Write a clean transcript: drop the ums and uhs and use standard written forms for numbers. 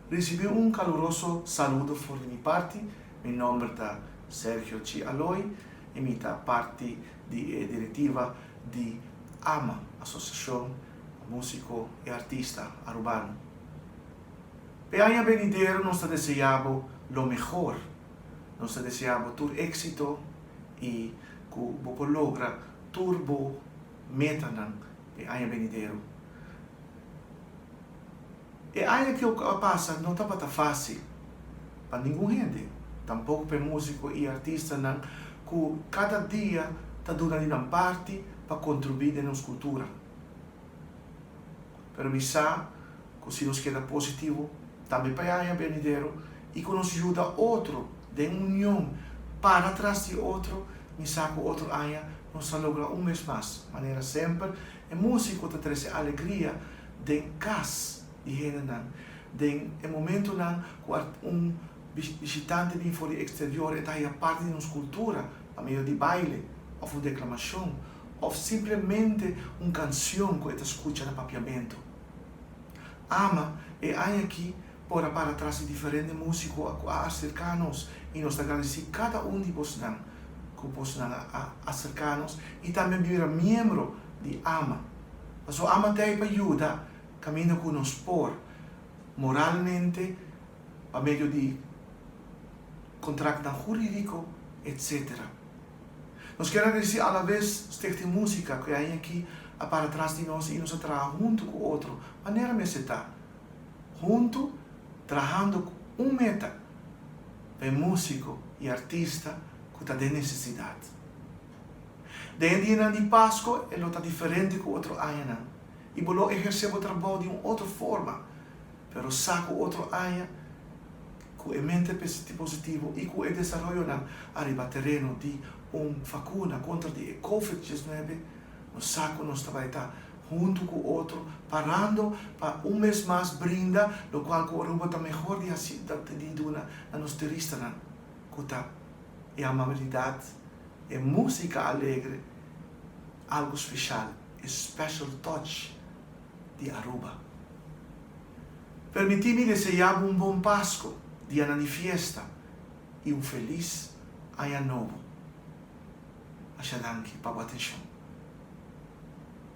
Ricibi un caluroso saludo for di mi parti. Mi nomber ta Sergio Chi Aloy y mi ta parti di e directiva di ama, Asociacion Musico y Artista Arubano. P'e aña benidero nos ta desea bo lo mehor. Nos ta desea bo tur exito y cu bo por logra tur bo metanan p'e aña benidero. E aña cu a pasa no tabata facil pa ningun hende, tampoco p'e musico y artistanan cu cada dia ta duna di nan parti pa contribui den nos cultura. Pero mi sa cu si nos keda positivo tambe pa e aña benidero y cu nos yuda otro den union para tras di otro, mi sa cu otro aña nos ta logra un bes mas. Manera semper e musico ta trece alegria den cas di hendenan, den e momentonan cu un bishitante bin for di exterior e ta haya parti di nos cultura pa medio di baile of un declamacion of simplemente un cancion cu e ta scucha na Papiamento. Ama e aña aki por a para tras di diferente musico cu a acerca nos y nos ta agradeci cada un di bosnan cu bosnan a acerca nos y tambe bira miembro di ama. Pasobra ama ta ei pa yuda caminda cu nos por moralmente, pa medio di contractnan huridico, etc. Nos kier agradeci alabes Stichting Musica cu e aña aki a para tras di nos y nos a traha hunto cu otro manera mester ta. Hunto trahando cu un meta pa e musico y artista cu ta den necesidad. Den e dianan di Pasco e lo ta diferente cu otro añanan y bo lo eherce bo trabou di un otro forma, pero sa cu otro aña cu e mente positivo y cu e desaroyonan ariba tereno di un vacuna contra di e Covid 19, nos sa cu nos ta bay ta hunto cu otro parando pa un mes mas brinda locual cu Aruba ta mehor di haci di duna na nos turistanan cu ta e amabilidad, e musica alegre, algo special, e special touch di Aruba. Permiti mi desea bo un bon Pasco, dianan di fiesta y un feliz Aña Nobo. Masha danki pa bo atencion.